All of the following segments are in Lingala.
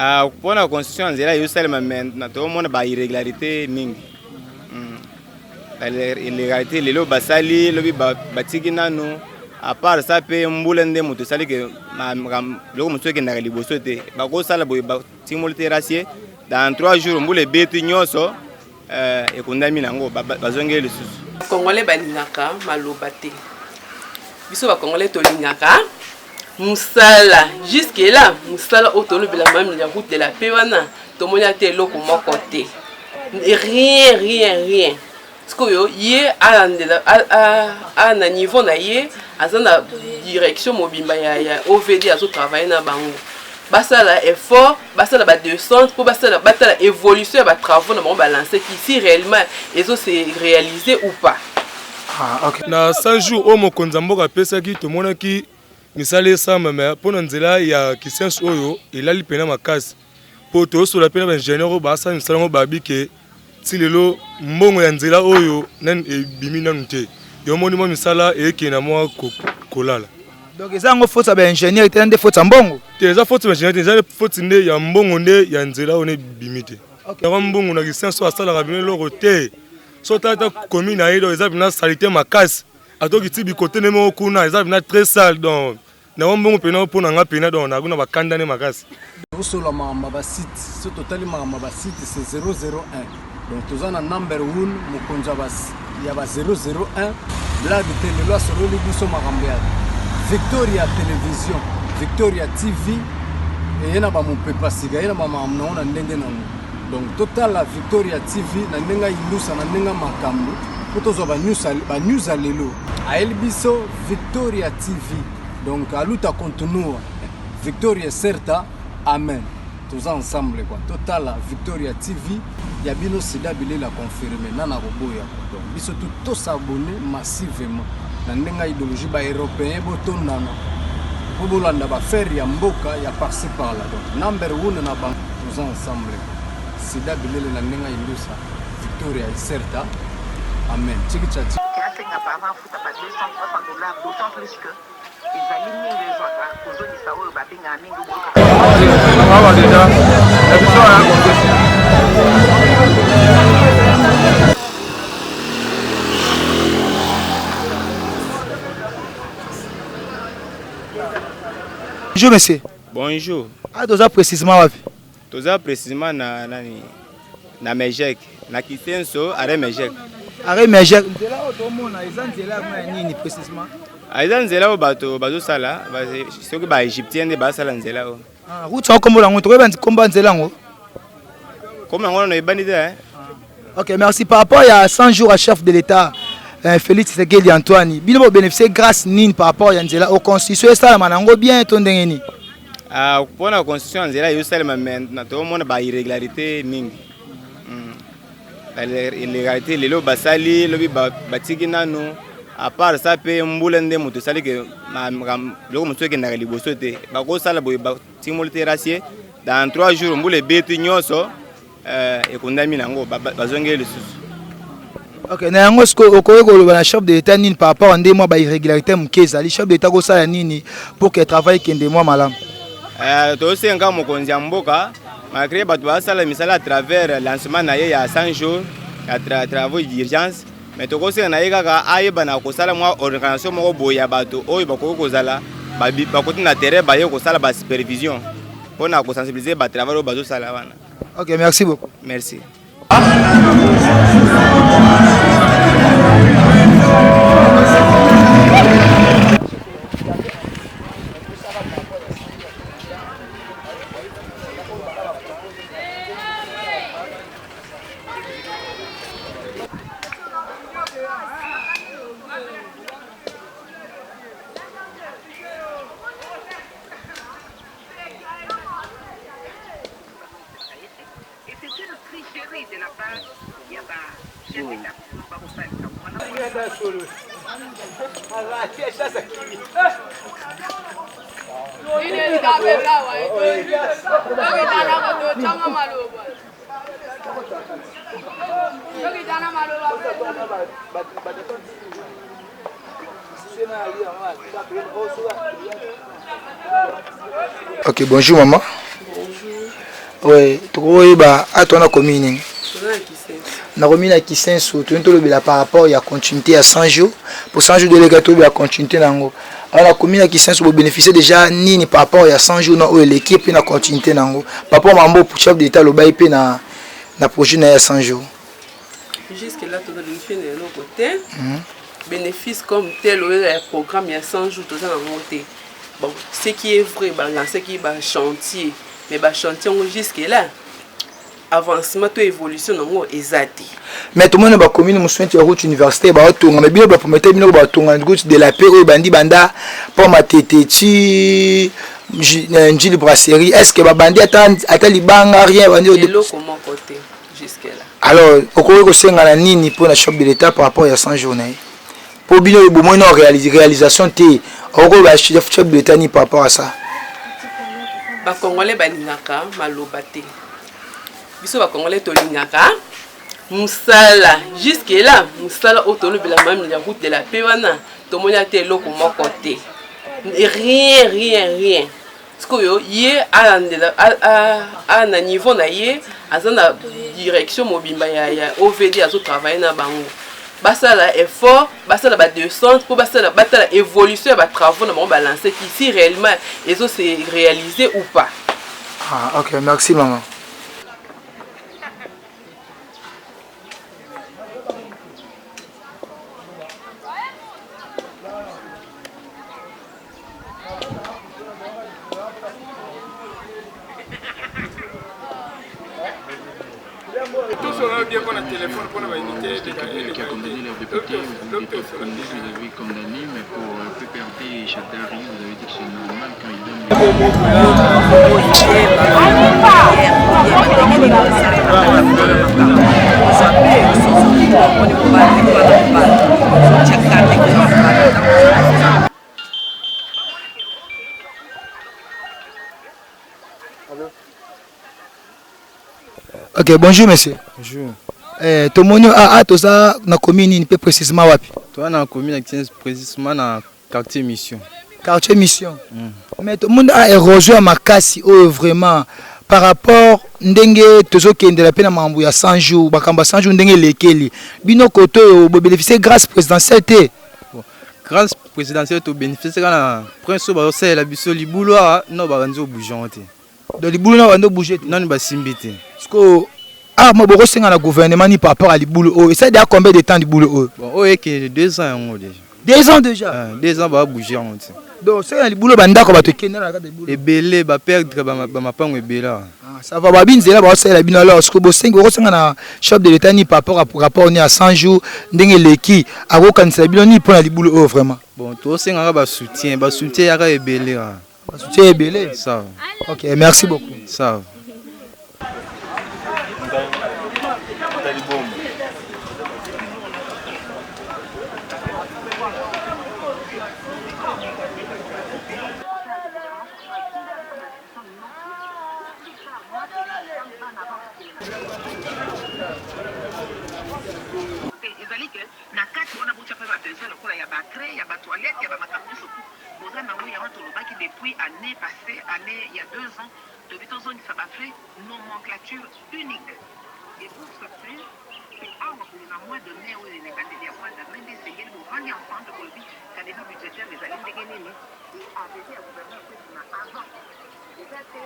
Ah, mpona construction ya nzela ezosalema mais toomona ba irrégularité mingi. Ba irrégularité lelo basali, lobi batiki nanu. À part ça mpe mbula nde moto esali ke biloko mosusu ekendaka liboso te. Bakosala boye, batimoli terrassier, dans 3 jours mbula ebeti nyonso, ekundami nango, bazongeli lisusu. Congolais balingaka maloba te. Biso bacongolais tolingaka mosala. Jusque là, mosala oyo tolobela mami ya Route de la Paix wana, tomoni ata eloko moko te, rien, rien, rien. Sikoyo ye alandela na niveau na ye, aza na direction mobimba ya OVD, azotravaille na bango, basala effort, basala badescente mpo basala, batala évolution ya batravaux na bango balanceki, si réellement ezo se réaliser ou pas. Ah, okay. Na 100 jours oyo mokonzi ya mboka apesaki, tomonaki misala esalama, mais mpo na nzela ya Kisenso oyo elali mpena makasi, mpo toyosola mpe na baingénieur oyo basala misala yango, babi ke ti lelo mbongo ya nzela oyo nani ebimi nanu te. Yo moni mwa misala eyekende na mwa kolala. Donc eza yango faute ya baingénieur te, nde faute ya mbongo? Te, eza faute ya baingénieur te, eza faute nde ya mbongo nde ya nzela oyo nde ebimi te. Yango mbongo na Kisenso asalaka bino eloko te. So tata commune na ye, donc eza mpena saleté makasi, atoki ti bikote nde moko kuna eza mpena très sale. Donc nango mbongo mpena mpo na nga mpena, donc nakuna bakanda nde makasi. Tosola makambo ya basite. So totali makambo ya basite, c'est 001. Donc toza na number 1, mokonzi ya ba 001, blague te. Lelo asololi biso makambo ya Victoria Télévision, Victoria TV. Eye na bamopepa sika, ye na bamakambo nango na ndenge nango. Donc totala Victoria TV na ndenge ayindusa, na ndenge makambo, mpo tozwa banews ya lelo. Ayeli biso Victoria TV. Donc a luta continua, victoria certa, amen. Toza ensemble quoi. Totala Victoria TV ya bino, sida bilela confirme nana koboya. Donc biso tu tosabonner massivement na ndenge ya idéologie. Baeuropéen botondana mpo bolanda baaffaire ya mboka ya par-ci par-là. Donc number one na bango, toza ensemble quoi. Sida bilele na ndenge ya indusa, victoria certa, amen. Tiki cha. Asenga parent afuta ba 200, 300 dollars, d'autant plus que ezali mingi ezwaka kozongisa oyo babengaka mingi boyoka. Awa déjà ya biso aya kopesa. Bonjour monsieur. Bonjour. Ah, toza précisément wapi? Toza précisément na nani, na Mejek, na Kisenso, arrêt Mejek. Arrêt Mejek. Nzela oyo tomona eza nzela yango ya nini précisément? Ah, eza nzela oyo bato bazosala, soki baégyptien nde basala nzela oyo. Ah, route yango kombo yango tokoyeba kombo ya nzela yango? Kombo yango nano eyebani te, hein? Ok, merci. Par rapport à 100 jours à chef de l'État, Félix Tshisekedi Antoine, bino bo bénéficier grâce nini par rapport ya nzela au constitution esalama nango bien to ndenge nini? Ah, mpona construction ya nzela ezosalema, mais toomona ba irrégularité mingi. Ba irrégularité lelo basali, lobi batiki nanu. À part ça mpe mbula nde moto esali ke biloko mosusu ekendaka liboso te. Bakosala boye, batimoli terrassier, dans 3 jours mbula ebeti nyonso, ekundami nango, bazongeli lisusu. Ok, na yango sikoyo okoki koloba na chef de l'État nini par rapport à nde mwa ba irrégularité moke ezali? Chef de l'État kosala nini pour que travail ekende mwa malamu? Tosenga mokonzi ya mboka, malgré bato basala misala à travers lancement na ye ya 100 jours ya travaux d'urgence, mais tokosenga na ye kaka ayeba na kosala mwa organisation moko boye ya bato oyo bakoki kozala bakoti na terrain, baye kosala basupervision mpona kosensibiliser batravail oyo bazosala wana. Ok, merci beaucoup. Merci. Et c'est une tricherie de la part ya ba chef d'établissement bakosalisa wana. Ok, bonjour maman. Bonjour. Ouais, tokoyeba ata wana commune nini? Na commune ya Kisenso, toyini tolobela par rapport ya continuité ya 100 jours. Pour 100 jours de l'État, tolobela continuité na yango. Alors na commune ya Kisenso, bo bénéficier déjà nini par rapport ya 100 jours na oyo eleki mpe na continuité na yango. Par rapport mambo chef de l'État alobaki mpe na na projet na ye ya 100 jours. Jusque là toza bénéficier na eloko te. Bénéfice comme tel oyo ya programme ya 100 jours toza nango te. Bon, ce qui est vrai, balancaki bachantier, mais bachantier yango jusque là avancement to évolution nango eza te. Mais tomoni bacommune mosusu neti ya route université baotonga, mais bino bapromete bino batonga route de la paix oyo ebandi banda mpo Matete ti Njili brasserie. Est ce que babandi ata, ata libanga? Rien bandi? Eloko moko te jusque là. Alors okoki kosenga na nini mpo na chef de l'état par rapport ya 100 jours na ye, mpo bino oyo bomoni na réalisation te? Okoki chef de l'état nini par rapport à ça? Bacongolais balingaka maloba te. Biso bacongolais tolingaka mosala. Jusque là mosala oyo tolobela mami ya route de la paix wana, tomoni ata eloko moko te, rien, rien, rien. Sikoyo ye alandela na niveau na ye, aza na direction mobimba ya OVD, azotravaille na bango, basala effort, basala badescente mpo basala, batala évolution ya batravaux na bango balanceki, si réellement ezo se réaliser ou pas. Ah, ok, merci maman. Qui a condamné leurs députés, vous, députés Congo, vous avez condamné, mais pour PPRD et Shadary, vous avez dit que c'est normal quand ils donnent les... Ok, bonjour monsieur. Bonjour. Eh, tomoni ah, ah, toza na commune nini mpe précisément wapi? Toza na commune ya Kisenso, précisément na quartier Mission. Quartier Mission. Mais tomoni ah, érosion ya makasi oyo vraiment par rapport ndenge tozokendela mpe na makambo ya 100 jours, makambo ya 100 jours ndenge elekeli bino kote oyo, bobénéficie grâce présidentielle te? Bon, grâce présidentielle tobénéficie kaka na prince oyo bazosalela biso libulu awa. No babandi obouge yango te. Donc libulu na bandi obouge te? Nani basimbi te. Parce que ah, mo bokosenga na gouvernement ni par rapport à libulu oyo esali déjà combien de temps, libulu oyo? Bon, oyo ekende 2 ans yango déjà. 2 ans déjà? Ah, 2 ans babouge yango te. Donc soki na libulu bandako bato ekende na kati ya libulu? Ebele baperdre bamapango ebele awa. Ah, ça va, babi nzela baosalela bino. Alors ce que bosengi, okosenga na chef de l'état ni par rapport à rapport ni à 100 jours ndenge eleki, akokanisela bino ni mpo na libulu oyo vraiment? Bon, tosengaka basoutien, basoutien yaka ebele awa. Basoutien ebele. Ça va. Ok, merci beaucoup. Ça va. Ezali ke na kati wana botya mpe babesoin lokola ya bacraie, ya batoilette, ya bamakambo nyonso tu boza nango. Yango tolobaki depuis année passée, année ya 2 ans, tobi tozongisa bafrais, nomenclature unique. Et pour ce faire, mpe awa boye na mois de mai oyo, ebandeli ya mois de mai nde esengeli bovandi ensemble, bolobi canevas budgétaire ezali ndenge nini, arrêté ya gouverneur mpe nsima avant eza te.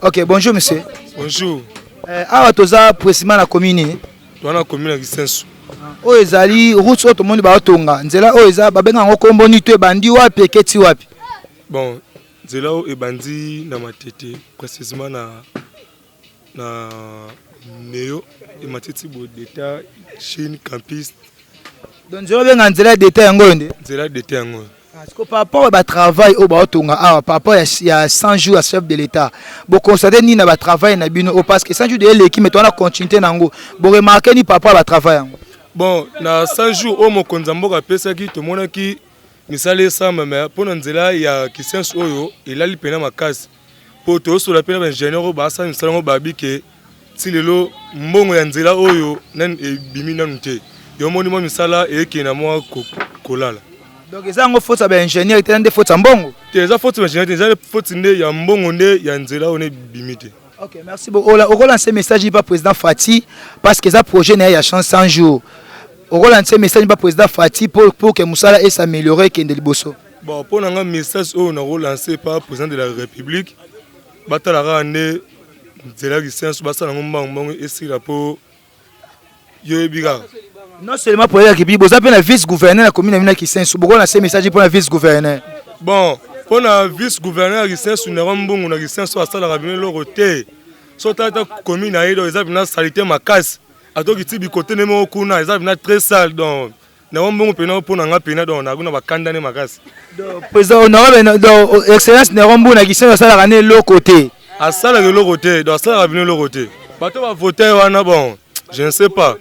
Ok, bonjour monsieur. Bonjour. Awa toza précisément na commune nini? Toza na commune ya Kisenso. Oyo ezali route oyo tomoni baotonga nzela oyo, eza babenga yango kombo nini to ebandi wapi, eketi wapi? Bon. Nzela oyo ebandi na Matete, précisément na Neo emati ti boye d'État Chine campus. Donc nzela obenga nzela ya d'État yango oyo nde? Nzela ya d'État yango oyo. Parce que par rapport ya batravail oyo baotonga awa, par rapport ya 100 jours ya chef de l'État, boconstate nini na batravail na bino oyo? Parce que 100 jours de eleki, mais towana continuité na yango, boremarke nini par rapport ya batravail yango? Bon, na 100 jours oyo mokonzi ya mboka apesaki, tomonaki misala esalama, mais mpo na nzela ya Kisenso oyo elali mpena makasi, mpo toyosola mpe na baingénieur oyo basala misala yango, babi ke ti lelo mbongo ya nzela oyo nani ebimi nanu te. Yo moni mwa misala eyekende na mwa kolala. Donc eza yango faute ya baingénieur te, nde faute ya mbongo? Te, eza faute ya baingénieur te, eza faute nde ya mbongo nde ya nzela oyo nde ebimi te. Ok, merci beaucoup. Okolancer message pa président Fati, parce que eza projet na ye ya chance 100 jours. Okolancer message pa président Fati pour que mosala es'améliorer, ekende liboso. Bon, mpo na nga, message oyo nakolancer pa président de la République, batala kaka nde nzela ya Kisenso, basala yango mbangu mbangu esila, mpo yo yebi kaka. Non seulement pour ya République, boza mpe na vice gouverneur na commune na bino ya Kisenso. Bokolancer message mpo na vice gouverneur? Bon, mpo na vice gouverneur ya Kisenso, Nero Mbungu, na Kisenso asalaka bino eloko te. So tala ta commune na ye, donc eza mpena saleté makasi, atoki ti bikote nde moko kuna eza mpena très sale. Donc Nero Mbungu mpena, mpo na nga mpena, donc nakuna bakanda nde makasi. Président honorable, donc excellence Nero Mbungu na Kisenso asalaka ne eloko te? Asalaka eloko te, donc asalaka bino eloko te. Bato bavote wana, bon, je ne sais pas.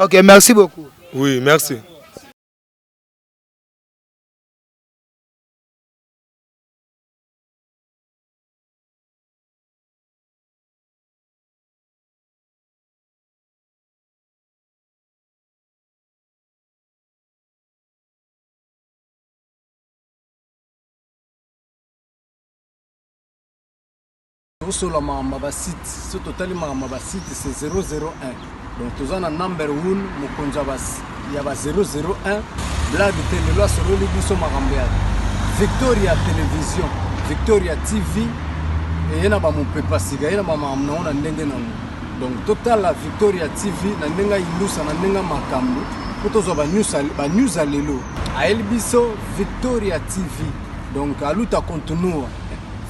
Ok, merci beaucoup. Oui, merci. Tosola makambo ya basite. So totali makambo ya basite, c'est 001. Donc toza na number 1, mokonzi ya ba 001. Blague te, lelo asololi biso makambo ya Victoria Télévision, Victoria TV eye na bamopepa sika, ye na bamakambo nango na ndenge nango. Donc totala Victoria TV na ndenge ayindusa, na ndenge makambo, mpo tozwa banews ya lelo. Ayeli biso Victoria TV, donc aluta continua,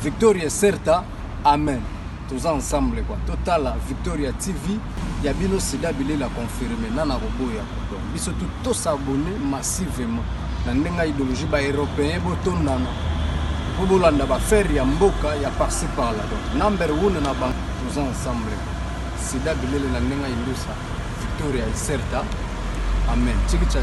Victoria certa, amen. Toza ensemble quoi. Totala Victoria TV ya bino, sida bilela confirme nana koboya. Donc biso tu tos'abonner massivement na ndenge ya idéologie baeuropéen, botondana mpo bolanda baaffaire ya mboka ya par-ci par-là. Donc number one na bango, toza ensemble quoi. Sida bilele na ndenge ya indusa, Victoria certa, amen. Chikicha.